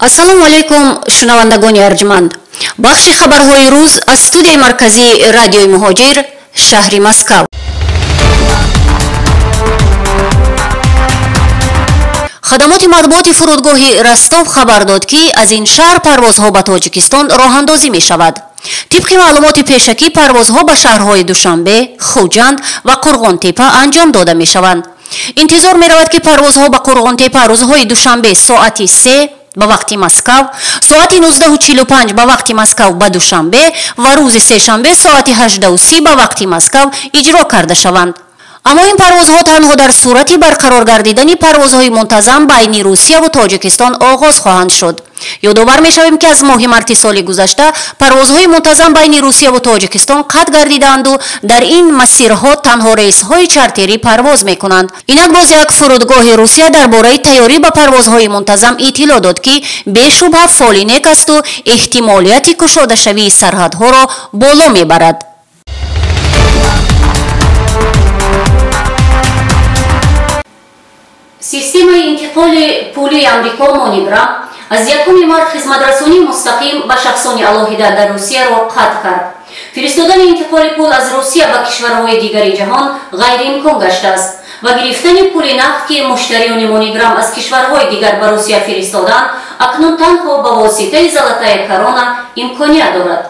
Ассалому алайкум, шунавандагони арҷманд. Бахши хабарҳои рӯз аз студияи марказии радиои Муҳоҷир, шаҳри Москав. Хадамоти матбуоти фурудгоҳи Ростов хабар дод, ки аз ин шаҳр парвозҳо ба Тоҷикистон роҳандозӣ мешавад. Тибқи маълумоти пешакӣ, парвозҳо ба шаҳрҳои Душанбе, Хуҷанд ва Қурғонтепа анҷом дода мешаванд. Интизор меравад, ки парвозҳо ба Қурғонтепа рӯзҳои душанбе соати 3 ба вақти Москав, соати 19:45 ба вақти Москав ба Душанбе ва рӯзи сешанбе соати 18:30 ба вақти Москав иҷро карда шаванд. Аммо ин парвозҳо танҳо дар сурати барқарор гардидани парвозҳои мунтазам байни Русияву Тоҷикистон оғоз хоҳанд шуд. Ёдовар мешавем, ки аз моҳи марти соли гузашта парвозҳои мунтазам байни Русияву Тоҷикистон қатъ гардидаанду дар ин масирҳо танҳо рейсҳои чартерӣ парвоз мекунанд. Инак боз як фурудгоҳи Русия дар бораи тайёрӣ ба парвозҳои мунтазам иттилоъ дод, ки бешубҳа фоли нек асту эҳтимолияти кушодашавии сарҳадҳоро боло мебарад. Системаи интиқоли пулии Амрико Мониграм аз 1 март хизматрасонии мустақим ба шахсони алоҳида дар Русияро қатъ кард. Фиристодани интиқоли пул аз Русия ба кишварҳои дигари ҷаҳон ғайриимкон гаштааст ва гирифтани пули нақд, ки муштариёни Мониграм аз кишварҳои дигар ба Русия фиристоданд, акнун танҳо ба воситаи золотая корона имконият дорад.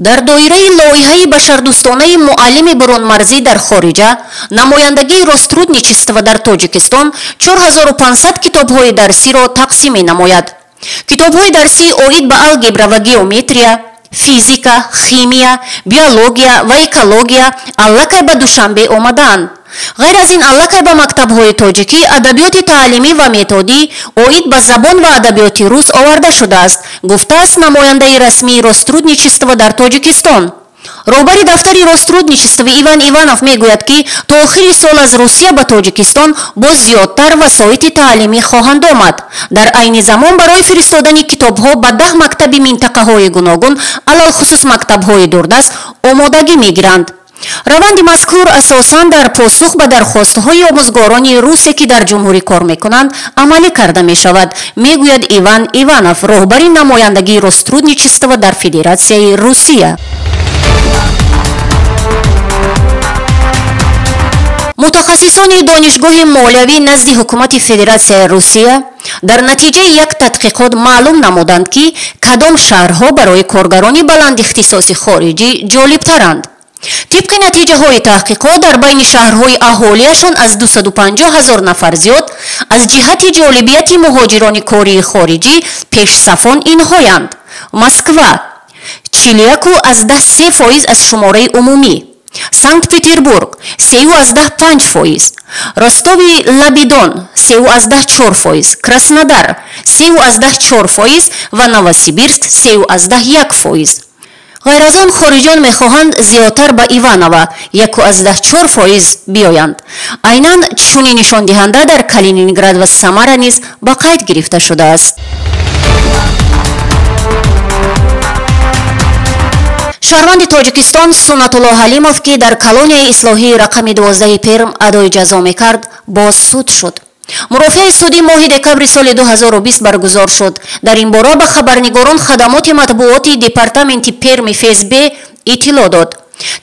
Дар доираи лоиҳаи башардӯстонаи муаллими бурунмарзӣ дар хориҷа, намояндагии Рострудничества дар Тоҷикистон 4500 китобҳои дарсиро тақсим менамояд. Китобҳои дарсӣ оид ба алгебра ва геометрия, физика, химия, биология ва экология аллакай ба Душанбе омадаанд. Ғайр аз ин, аллакай ба мактабҳои тоҷикӣ адабиёти таълимӣ ва методӣ оид ба забон ва адабиёти рус оварда шудааст, гуфтааст намояндаи расмии Рострудничества дар Тоҷикистон. Роҳбари дафтари Рострудничества Иван Иванов мегӯяд, ки то охири сол аз Русия ба Тоҷикистон боз зиёдтар васоити таълимӣ хоҳанд омад. Дар айни замон барои фиристодани китобҳо ба 10 мактаби минтақаҳои гуногун, алалхусус мактабҳои дурдаст, омодагӣ мегиранд. Раванди мазкур асосан дар посух ба дархостҳои омӯзгорони русе, ки дар ҷумҳурӣ кор мекунанд, амалӣ карда мешавад, мегӯяд Иван Иванов, роҳбари намояндагии Рострудничества дар Федератсияи Русия. Мутахассисони Донишгоҳи молиявӣ назди ҳукумати Федератсияи Русия дар натиҷаи як тадқиқот маълум намуданд, ки кадом шаҳрҳо барои коргарони баландихтисоси хориҷӣ ҷолибтаранд. Тибқи натиҷаҳои таҳқиқот, дар байни шаҳрҳои аҳолиашон аз 250 ҳазор нафар зиёд, аз ҷиҳати ҷолибияти муҳоҷирони кории хориҷӣ пешсафон инҳоянд: Москва 41,3% аз шумораи умумӣ, Санкт-Петербург 3,5%, Ростови лаби Дон 3,4%, Краснодар 3,4% ва Новосибирск 3,1%. Ғайр аз он, хориҷиён мехоҳанд зиёдтар ба Иваново 1,4% биёянд. Айнан чунин нишондиҳанда дар Калининград ва Самара низ ба қайд гирифта шудааст. Шаҳрванди Тоҷикистон Суннатулло Ҳалимов, ки дар колонияи ислоҳии рақами 12 Перм адои ҷазо мекард, боз суд шуд. Мурофиаи судӣ моҳи декабри соли 2020 баргузор шуд. Дар ин бора ба хабарнигорон хадамоти матбуоти департаменти Перми ФСБ иттилоъ дод.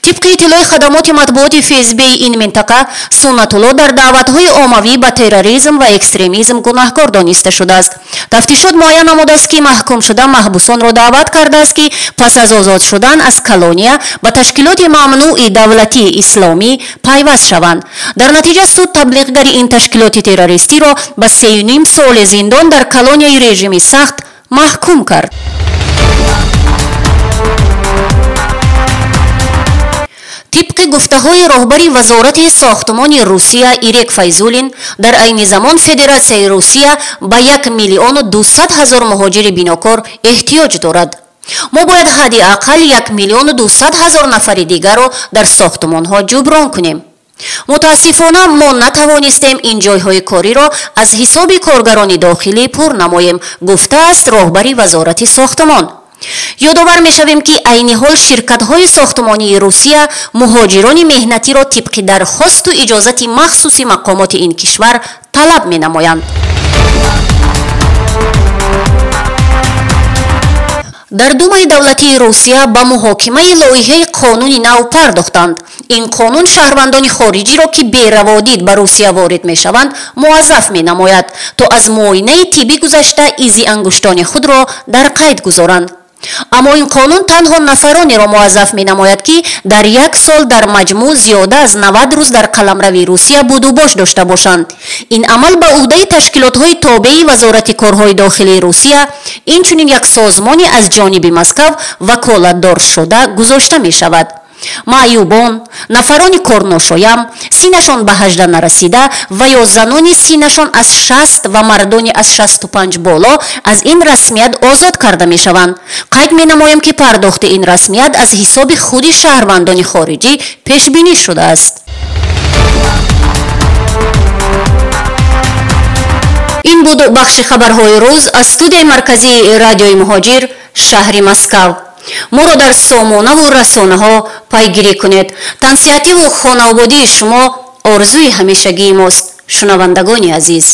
Тибқи иттилои хадамоти матбуоти ФСБи ин минтақа, Суннатулло дар даъватҳои оммавӣ ба терроризм ва экстремизм гунаҳкор дониста шудааст. Тафтишот муайян намудааст, ки маҳкумшуда маҳбусонро даъват кардааст, ки пас аз озод шудан аз колония ба ташкилоти мамнӯи давлатии исломӣ пайваст шаванд. Дар натиҷа суд таблиғгари ин ташкилоти террористиро ба 3,5 соли зиндон дар колонияи режими сахт маҳкум кард. Тибқи гуфтаҳои роҳбари вазорати сохтмони Русия Ирек Файзуллин, дар айни замон Федератсияи Русия ба 1 200 000 муҳоҷири бинокор эҳтиёҷ дорад. Мо бояд ҳадди ақал 1 200 000 нафари дигарро дар сохтмонҳо ҷуброн кунем. Мутаассифона, мо натавонистем ин ҷойҳои кориро аз ҳисоби коргарони дохилӣ пур намоем, гуфтааст роҳбари вазорати сохтмон. Ёдовар мешавем, ки айни ҳол ширкатҳои сохтмонии Русия муҳоҷирони меҳнатиро тибқи дархосту иҷозати махсуси мақомоти ин кишвар талаб менамоянд. Дар Думаи давлатии Русия ба муҳокимаи лоиҳаи қонуни нав пардохтанд. Ин қонун шаҳрвандони хориҷиро, ки бераводид ба Русия ворид мешаванд, муаззаф менамояд, то аз муоинаи тиббӣ гузашта изи ангуштони худро дар қайд гузоранд. Аммо ин қонун танҳо нафаронеро муаззаф менамояд, ки дар як сол дар маҷмӯъ зиёда аз 90 рӯз дар қаламрави Русия будубош дошта бошанд. Ин амал ба ӯҳдаи ташкилотҳои тобеи Вазорати корҳои дохилии Русия, инчунин як созмоне аз ҷониби Москав ваколатдоршуда гузошта мешавад. Маъюбон, нафарони корношоям, синнашон ба 18 нарасида ва ё занони синнашон аз 60 ва мардони аз 65 боло аз ин расмият озод карда мешаванд. Қайд менамоям, ки пардохти ин расмият аз ҳисоби худи шаҳрвандони хориҷӣ пешбинӣ шудааст. Ин буд бахши хабарҳои рӯз аз студияи марказии радиои Муҳоҷир, шаҳри Москав. Моро дар сомонаву расонаҳо пайгирӣ кунед. Тансиҳативу хонаободии шумо орзуи ҳамешагии мост, шунавандагони азиз.